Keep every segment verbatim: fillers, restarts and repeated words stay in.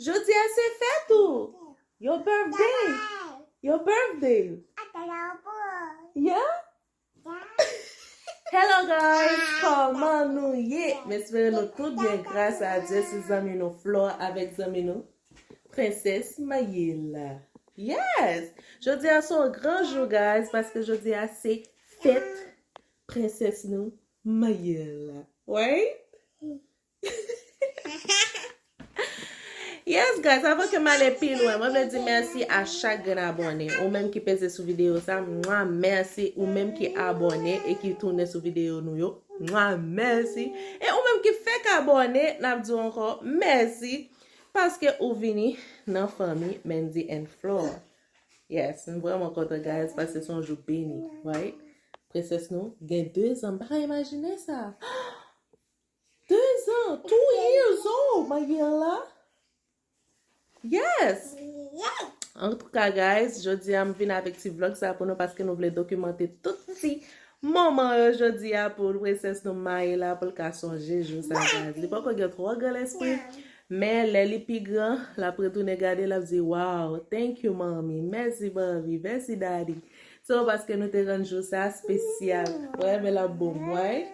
Jodi a se fèt ou. Your birthday. Your birthday. Yeah? Hello guys, kòman nou ye? M espere nou tout byen, gras a Dye, se zanmi nou Flore avèk zanmi nou Prensès Mayela. Yes! Jodi a se yon gran jou, guys, paske jodi a se fèt prensès nou Mayela. Right? Yes, guys, avan ke m ale pi lwen, mwen vle di mèsi a chak grenn abòne. Ou menm ki peze sou videyo sa, mwa, mèsi. Ou menm ki abòne e ki tounen sou videyo nou yo, mwa, mèsi. E ou menm ki fèk abòne, n ap di w ankò mèsi paske ou vini nan fanmi Mendy and Flore. Yes, m vrèman kontan, guys, paske se yon jou beni, right? Prensès nou gen de zan, m pa ka imajine sa. De zan, two years old, Mayela. Yes. Antouka, guys, jodi a m vin avèk ti vlog sa pou nou paske nou vle dokimante tout ti moman yo jodi a pou prensès nou Mayela pou l ka sonje jou sa, guys. Li poko gen twò gran lespri, men lè li pi gran, l ap retounen gade, l ap di, "Wow, thank you, mommy. Mèsi, mommy. Mèsi, daddy." So, paske nou te rann jou sa espesyal. Wè, men l ap bon, right?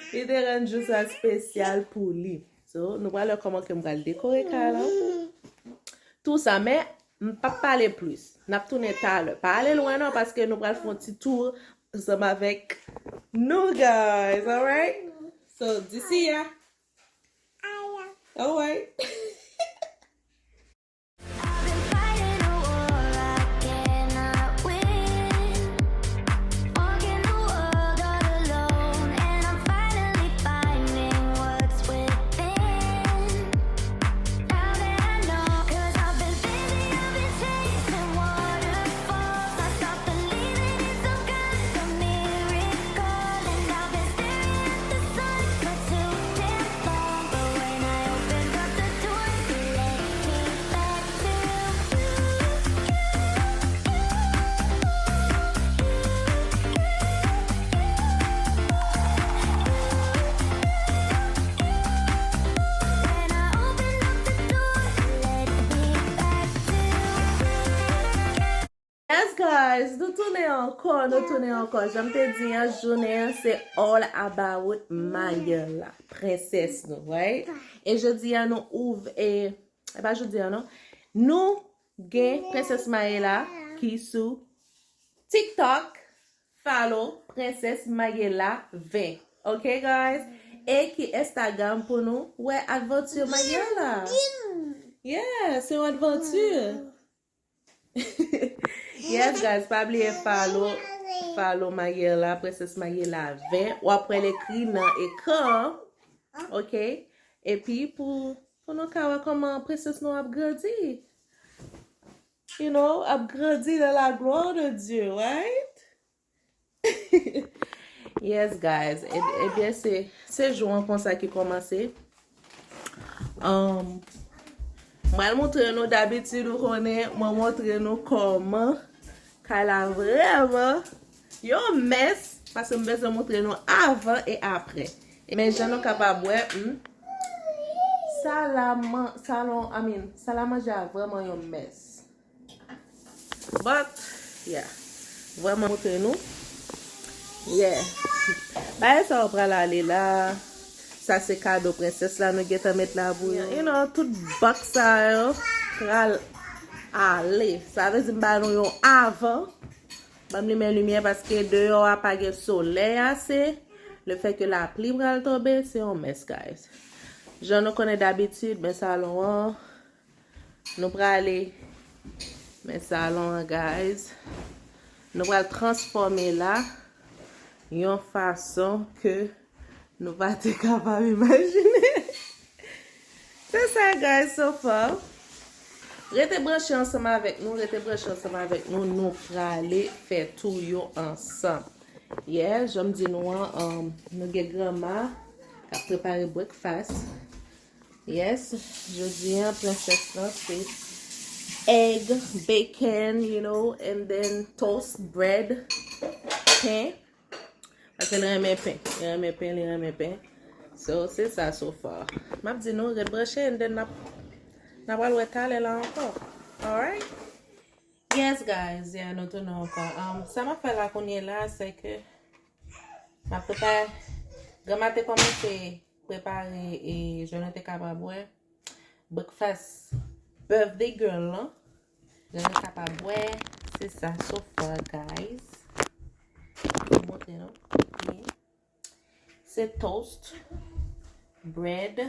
Li te rann jou sa espesyal pou li. So, nou pral wè kòman ke m pral dekore kay la. Tou sa, men m p ap pale plis. N ap tounen talè. Pa ale lwen non, paske nou pral fè yon ti tour ansanm avèk nou, guys. Alright? So, d'ici ya. Alright. I've been fighting a war I cannot win. Walking the world all alone, and I'm finally finding what's within. Now that I know, 'cause I've been busy, I've been chasing waterfalls. I stopped believing in some kind of miracle, and I've been staring at the sun for too damn long. But when I opened up the door, you led me back to you. When I opened up the door, you led me back to you. Yes, guys, nou tounen ankò, nou tounen ankò. Jan m te di an, jounen an, se all about Mayela, prensès nou, right? E jodi a, nou ouv-, e, e pa jodi a, non. Nou gen Prensès Mayela ki sou TikTok, follow Prensès Mayela ven. Ok, guys? E ki Instagram pou nou wè advanti Mayela. Yeah, se yon advanti. Yes, guys, pa bliye follow, follow Mayela, Prensès Mayela ven. W ap wè l ekri nan ekran an. Ok? Epi pou, pou nou ka wè kòman prensès nou ap grandi. You know, ap grandi dans la gloire de Dieu, right? Yes, guys. E, ebyen, se, se jou an konsa ki kòmanse. Um, mwen al montre nou, dabitid, ou konnen, mwen montre nou kòman kay la vrèman yon mès, paske m bezwen montre nou avan e aprè. Men jan nou kapab wè, hmm, sal a man-, salon, I mean, sal a manje a vrèman yon mès. But, yeah. Vrèman montre nou. Yeah. Bagay sa yo pral ale la. Sa se kado prensès la nou gentan met la pou yo. You know, tout bak sa yo pral ale. Sa vle di m ba nou yon avan. Ban m limen limyè paske deyò a pa gen solèy ase. Lefètke lapli pral tonbe, se yon mès, guys. Jan nou konnen dabitid, men salon an, nou prale, men salon an, guys. Nou pral transfòme la yon fason ke nou pa te kapab imajine. Se sa, guys, so far. Rete branche ansanm avèk nou, rete branche ansanm avèk nou, nou prale fè tou yo ansanm. Yeah, jan m di nou an, um, nou gen granma k ap prepare breakfast. Yes, jodi an, prensès lan se egg, bacon, you know, and then toast, bread, pen. Paske li renmen pen, li renmen pen, li renmen pen. So, se sa so far. M ap di nou, ret branche, and then n ap, N a pral wè talè la ankò. Alright? Yes, guys, yeah, nou tounen ankò. Um, sa m ap fè la kounye la, se ke m ap prepare, granma te kòmanse prepare e jan nou te kapab wè breakfast birthday girl lan. Jan nou kapab wè, se sa so far, guys. M montre nou. Yeah. Se toast, bread,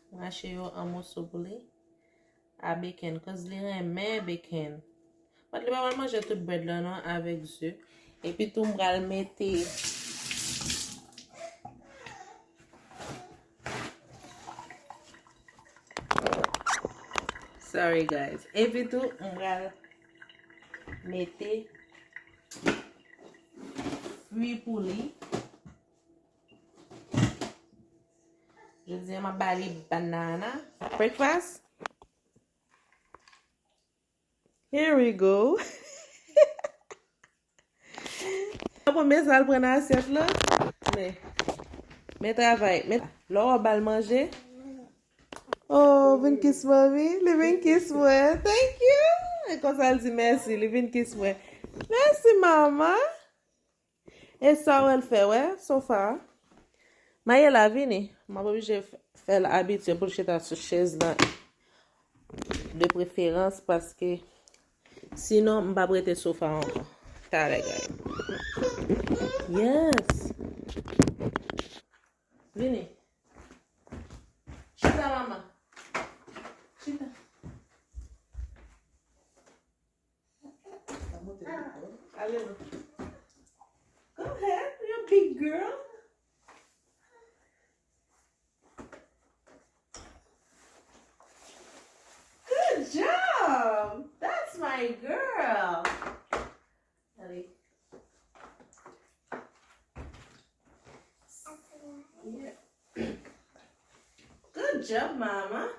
m rache yo an moso pou li, a bacon, cause li renmen bacon. But li pa pral manje tout bread lan non avèk ze. Epi tou m pral mete, sorry guys. Epi tou m pral mete fwi pou li. Jodi a m ap ba li banana. Breakfast. Here we go. Bon, men sa l pran nan asyèt la. Men, men travay. Men, lè w ba l manje. Oh, vin kiss mami. Li vin kiss mwen. Thank you. E konsa l di mèsi. Li vin kiss mwen. Mèsi, mama. E sa w wè l fè, wè, so far. Mayela, vini. M ap oblije f-, fè l abitye pou l chita sou chèz lan de preferans, paske sinon, m p ap rete so far ankò. Talè, guys. Yes. Vini. Chita, mama. Chita. Ale non. Go ahead, you big girl. Good job. That's my girl. Ale. Yeah. Good job, mama.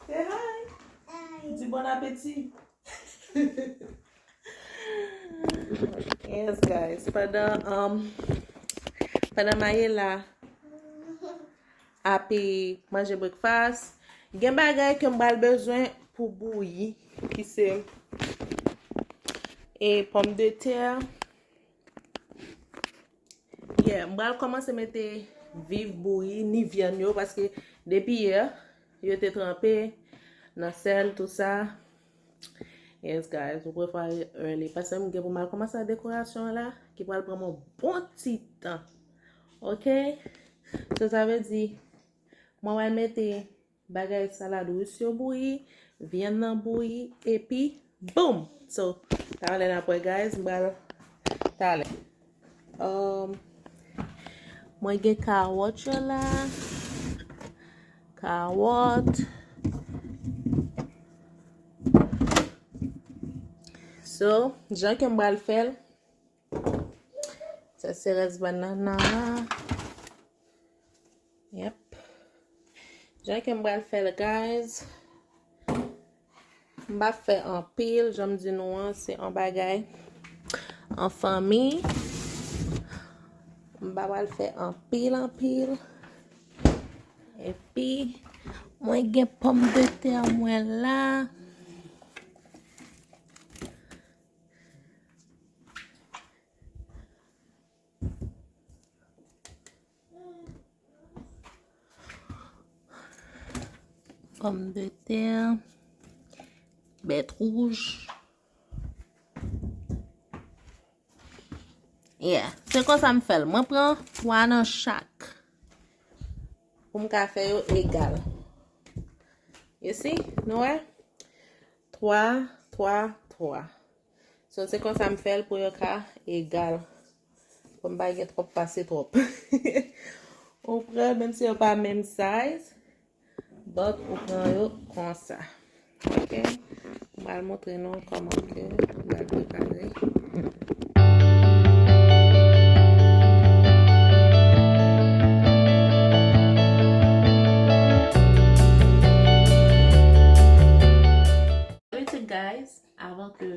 Say hi. Hi. Di bon apeti. Yes, guys. Pandan, um, pandan Mayela ape manje breakfast, gen bagay ke m pral bezwen pou bouyi, ki se, e, pòmdetè. Yeah, m pral kòmanse mete viv bouyi, ni vyann yo, paske depi yè, yo te tranpe nan sèl, tou sa. Yes, guys, nou prepare early. Paske m gen pou m al kòmanse ak dekorasyon an la, ki pral pran mwen bon ti tan. Ok? So, sa vle di, mwen pral mete bagay salad rus yo bouyi, vyann nan bouyi, epi boom! So, talè n ap wè, guys, m pral talè. Um, mwen gen kawòt yo la. Kawòt. So, jan ke m pral fè l, sa se rès banana la. Yep. Jan ke m pral fè l, guys. M pa fè anpil, jan m di nou an, se yon bagay an fanmi. M pa pral fè anpil, anpil. Epi, mwen gen pòmdetè mwen la. Pòmdetè, bèt wouj. Yeah, se konsa m fè l. Mwen pran twa nan chak pou m ka fè yo egal. You see? Nou wè? Twa, twa, twa. So, se konsa m fè l pou yo ka egal. Pou m pa gen twòp pase twòp. Ou pran, menm si yo pa menm size, but ou pran yo konsa. Ok? M pral montre nou kòman ke m pral prepare. Guys, avan ke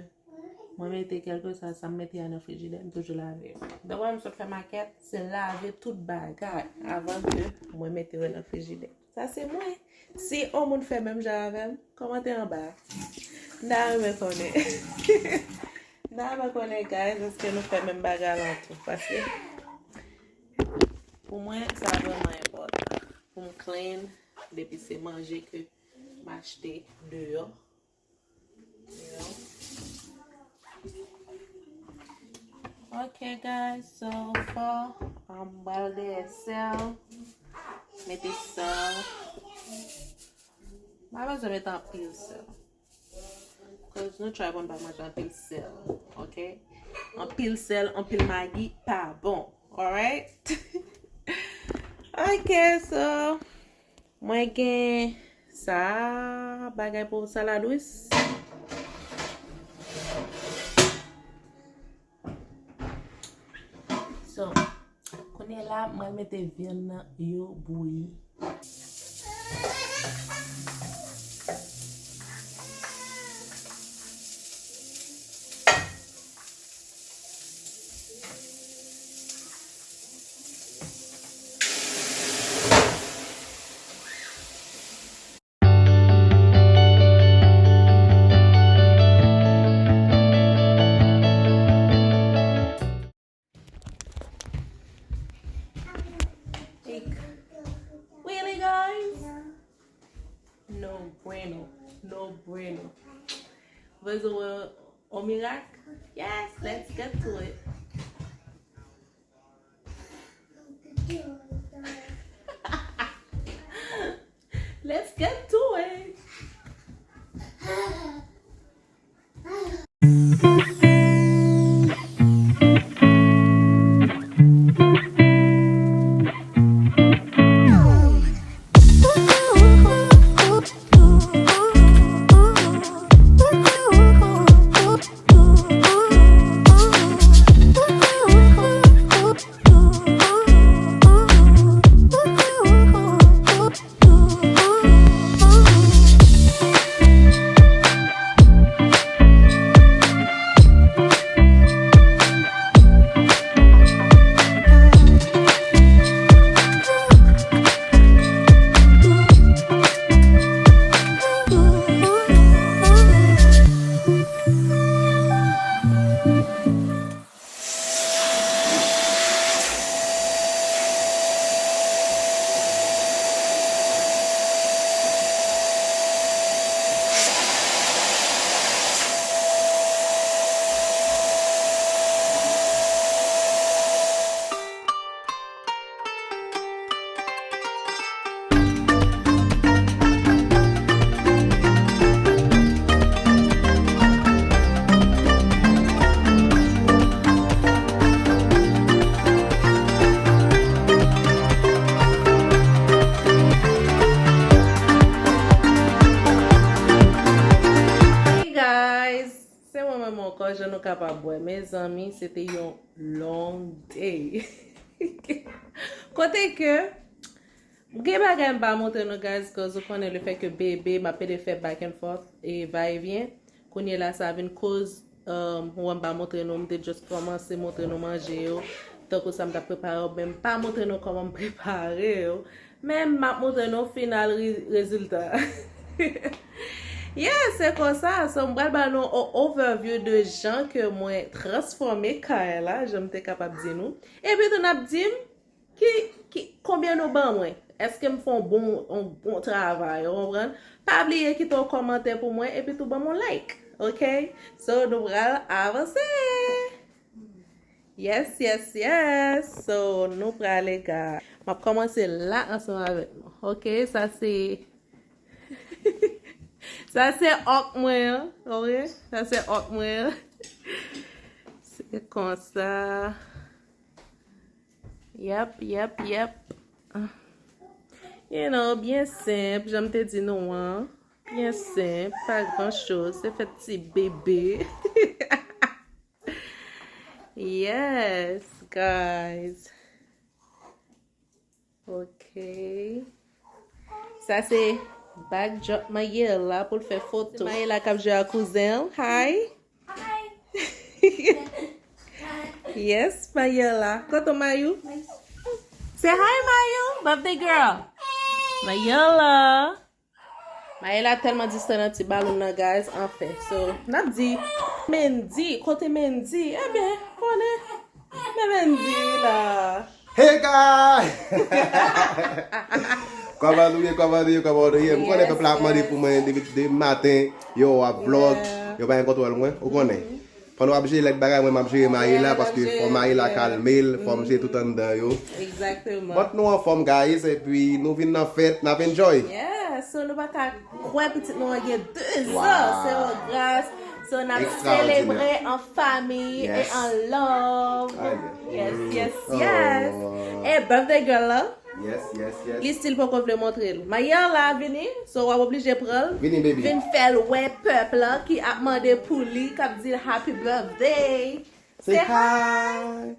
mwen mete kèk Apre sa, sa m mete a nan frijidè, m toujou lave yo. Donk, wè m sot fè makèt, se lave tout bagay avan ke mwen mete yo nan frijidè. Sa se mwen. Si yon moun fè menm jan avè m, kòmante anba. M ta renmen konnen. M ta renmen konnen, guys, èske nou fè menm bagay lan tou? Paske pou mwen, sa vrèman enpòtan. Pou m clean, depi se manje ke m achte deyò. You know? Ok, guys, so far, um, m pral dèyè sèl. Mete sèl. M pa bezwen mete anpil sèl. Cause nou try pou n pa manje anpil sèl, ok? Anpil sèl, anpil magi, pa bon, alright? Ok, so, mwen gen sa, bagay pou salad ris. So, kounye la, mwen mete vyann nan yo bouyi. Really, guys? No bueno. No bueno. Vous voulez a miracle? Yes, let's get to it. Let's get to it. Hey guys, se mwen menm ankò, jan nou kapab wè. Mezanmi, se te yon long day. Kote ke, gen bagay m pa montre nou, guys, cause ou konnen le fait que bebe, m ap pede fè back and forth e va e vyen. Kounye la, sa vin koz, um, ou wè m pa montre nou, m te just kòmanse montre nou manje yo. Tankou sa m t ap prepare yo, men m pa montre nou kòman m prepare yo. Men m ap montre nou final re-, rezilta. Yeah, se konsa. So, m pral ba nou on overview de jan ke mwen transfòme kay la, jan m te kapab di nou. Epi tou n ap di m ki, ki, konbyen nou ban mwen. Èske m fè on bon, on bon travay, ou konprann? Pa bliye kite yon kòmantè pou mwen, epi tou ban m on like, ok? So, nou pral avanse. Yes, yes, yes. So, nou prale, guys. M ap kòmanse la ansanm avèk nou. Ok, sa se, sa se òk mwen an. Ok, sa se òk mwen an. Se konsa. Yep, yep, yep. You know, byen senp, jan m te di nou an. Byen senp, pa gran choz. Se fèt ti bebe. Yes, guys. Ok. Sa se backdrop Mayela pou l fè foto. Mayela k ap jwe ak kouzen l. Hi. Hi. Yes, Mayela. Kote Mayou? Say hi, Mayou. Birthday girl. Mayela. Mayela tèlman distan nan ti ballon nan, guys, anfen. So, n ap di Mendy. Kote Mendy? Ebyen, konnen. Men Mendy la. Hey guys! Kòman nou ye, kòman nou ye, kòman nou ye? M konnen pèp la ap mande pou mwen depi de maten. Yo, w ap vlog. Yo pa gen kontwòl mwen, ou konnen. Pandan w ap jere lòt bagay, mwen m ap jere Mayela, paske fò Mayela kalme l, fò m jere tout anndan yo. Exactement. But nou anfòm, guys, epi nou vin nan fèt, n ap enjoy. Yeah, so nou pa ka kwè pitit nou an gen de zan, se yon gras. So n ap selebre an fanmi e an love. Yes, yes, yes. E birthday girl la, Yes, yes, yes. Li still poko vle montre l. Mayela vini, so w ap oblije pran l. Vini, baby. Vin fè l wè pèp la ki ap mande pou li, k ap di l happy birthday. Say hi.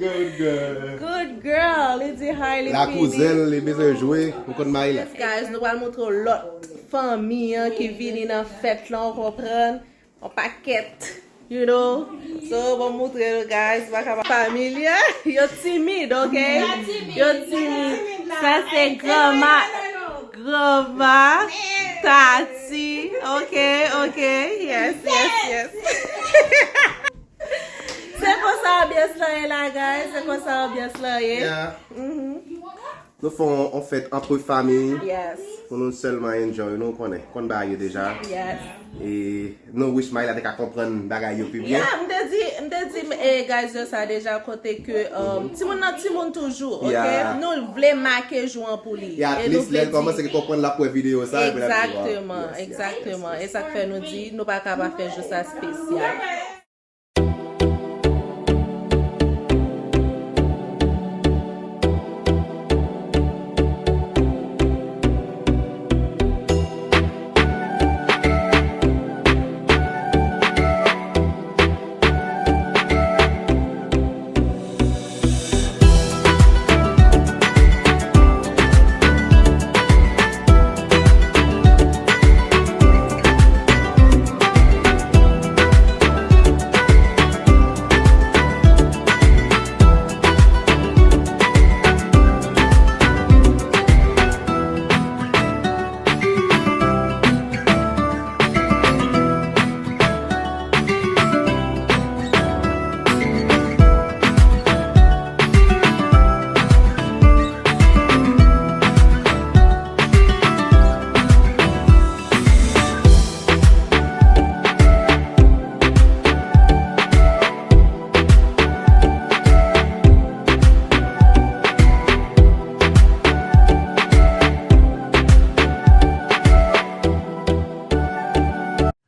Good girl. Good girl. Li di hi, li fini. La kouzen, li bezwen jwe. Ou konn Mayela. Yes, guys, nou pral montre w lòt fanmi an ki vini nan fèt la, w konprann? Yon pakèt, you know. So, bon, moutre nou, guys, pa ka pa familye. Yo timid, ok? Yo timid. Sa se granma, granma, Tati, ok, ok. Yes, yes, yes. Se konsa anbyans lan ye la, guys. Se konsa anbyans lan ye. Yeah. Mhm. Nou fè yon, yon fèt antre fanmi. Yes. Pou nou sèlman enjoy, nou konnen. Konn bagay yo deja. Yes. E nou wish Mayela te ka konprann bagay yo pi byen. Yeah, m te di, m te di, eh, guys yo sa deja kote ke, um, timoun nan timoun toujou, ok? Yeah. Nou vle make jou an pou li. E at least lè l kòmanse ke konprann l ap wè videyo sa, epi l ap di, wow. Exactement, exactement. E sa k fè nou di, nou pa ka pa fè jou sa espesyal.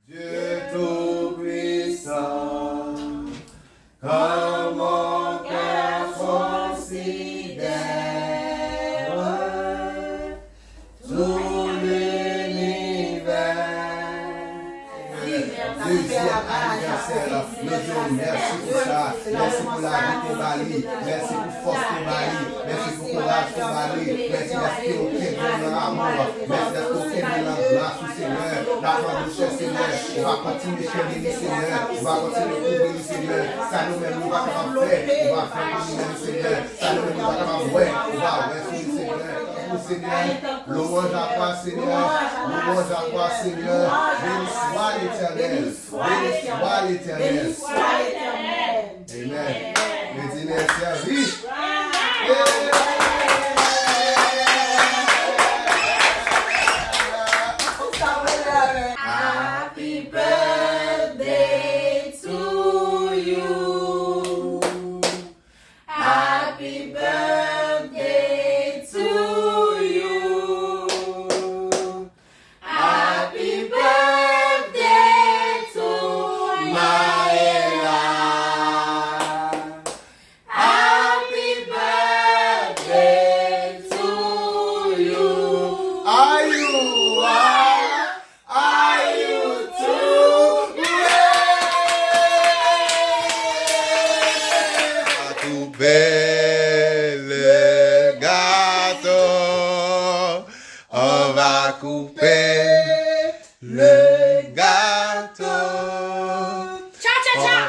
Dieu Tout-Puissant, comme mon cœur considère tout l'univers. Dezyèm anivèsè, nou di w mèsi pou sa. Mèsi pou lavi ke w ba li. Mèsi pou fòs ke w ba li. Mèsi pou kouraj ke w ba li. Mèsi dèske w kenbe l nan amou. Mèsi dèske w kenbe l nan gras ou, Senyè. N ap mande w, chè Senyè, ou va kontinye chèche li, Senyè. Ou va kontinye kouvri li, Senyè. Sa nou menm nou pa kapab fè, ou va fè pou nou menm, Senyè. Sa nou menm nou pa kapab wè, ou va wè sou li, Senyè. Tanpri, Senyè, louange à toi, Seigneur. Louange à toi, Seigneur. Béni soit l'Éternel. Béni soit l'Éternel. Amen. Medine sèvi. Happy birthday to you. Happy birthday to you. Happy birthday to Maëla. Happy birthday to you. Are you, are, are you too late? On va couper le gâteau. On va couper le gâteau. Cha, cha, cha.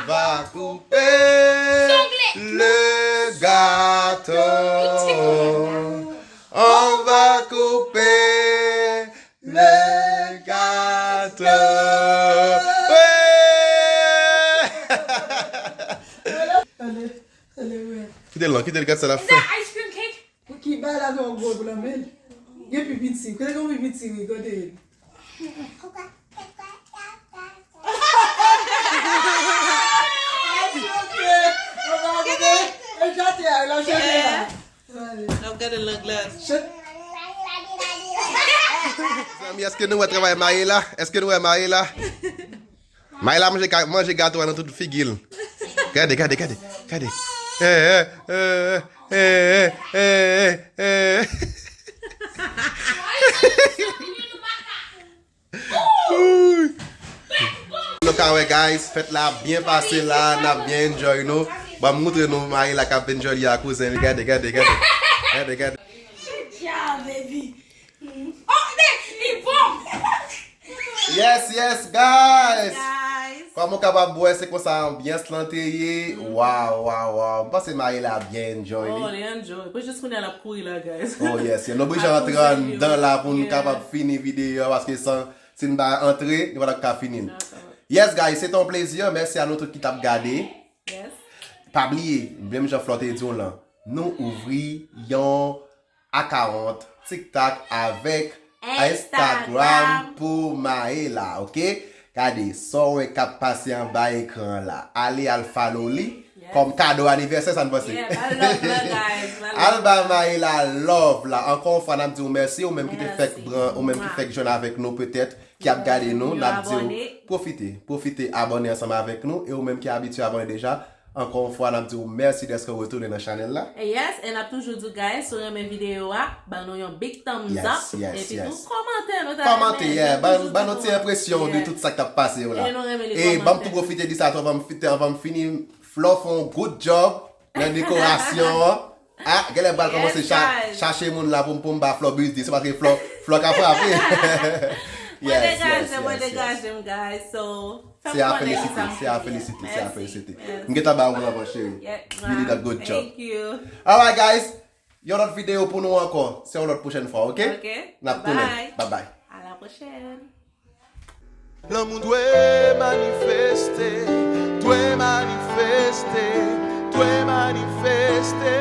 On va couper le gâteau. Tande, tande, wè. Kite l non, kite l gad sa l ap fè. Ice cream cake? Pou ki bagay la gen yon gwo blan men l. Gen pi piti. Kote gen pi piti wi, kote l. Ay, choke. Mwen pa kote. E gate a, la chanje la. Wale. N ap gade nan glas. Zanmi, èske nou wè travay Maëla? Èske nou wè Maëla? Maëla manje, ga- manje gato a nan tout figi l. Gade, gade, gade, gade. Eh, eh, eh, eh, eh, eh, eh, eh. Ouy. Nou ka wè guys, fèt la ap byen pase la, n ap byen enjoy nou. Ban m moutre nou Maëla k ap enjoy li a kouzen li. Gade, gade, gade. Gade, gade. Yeah, baby. Oh, ne, li bon. Yes, yes, guys. Guys. Kòm ou kapab wè, se konsa anbyans lan te ye. Waw, waw, waw. M panse Maëla byen enjoy Oh, li. li enjoy. Pou jis kounye a l ap kouri la, guys. Oh yes, nou oblije Ap antre kouri, anndan la pou nou yeah. Kapab fini videyo a, paske san, si n pa antre, nou pa t ap ka fini l. Attends. Yes guys, se te yon plezi. Mèsi a nou tout ki t ap gade. Yes. Pa bliye, menm jan Flò te di w lan, nou ouvri yon akawont TikTok avèk Instagram Instagram. Pou Maëla, ok? Gade, sa w wè k ap pase anba ekran an la. Ale al follow li Yes. Kòm kado anivèsè, sa n panse? Yeah, ba love la, guys. Ba love. Al ba Maëla love la. Ankò yon fwa, n ap di w mèsi, ou menm ki te Mèsi. fèk pran, ou menm ki Mwa. Fèk jwenn avèk nou petèt, ki ap gade nou, Yo n ap di w abòne. Pwofite, pwofite abòne ansanm avèk nou, e ou menm ki abitye abòne deja, ankò yon fwa, n ap di w mèsi dèske w retounen nan chanèl la. Yes, e n ap toujou di w, guys, si w renmen videyo a, ban nou yon big thumbs Yes, up, yes, epi tou yes. kòmante, nou ta Kòmante, renmen, yeah, nou ban, toujou ban di nou ti nou. enpresyon de Yeah. Tout sa k t ap pase yo la. E nou renmen li E ban m kòmante. tou pwofite di sa tou anvan m fi- anvan m fini. Flò fè yon good job nan dekorasyon an. Ah, genlè m pral kòmanse Yes, cha- guys. Chache moun la pou m pou m ba Flò biznis. Se paske Flò, Flò ka frape. Mwen degaje, mwen degaje m, guys. So, fè Se m a konnen felisite, kisa m se a fè. Felisite, se a Mèsi. Felisite. Yes. M gentan ba ou anvan, cheri. Yeah, You did a good job. Thank you. Alright, guys. Yon lòt videyo pou nou ankò. Se yon lòt pwochèn fwa, ok? Ok. N ap tounen. Bye. Bye bye. À la prochaine. Lanmou dwe manifeste, dwe manifeste, dwe manifeste.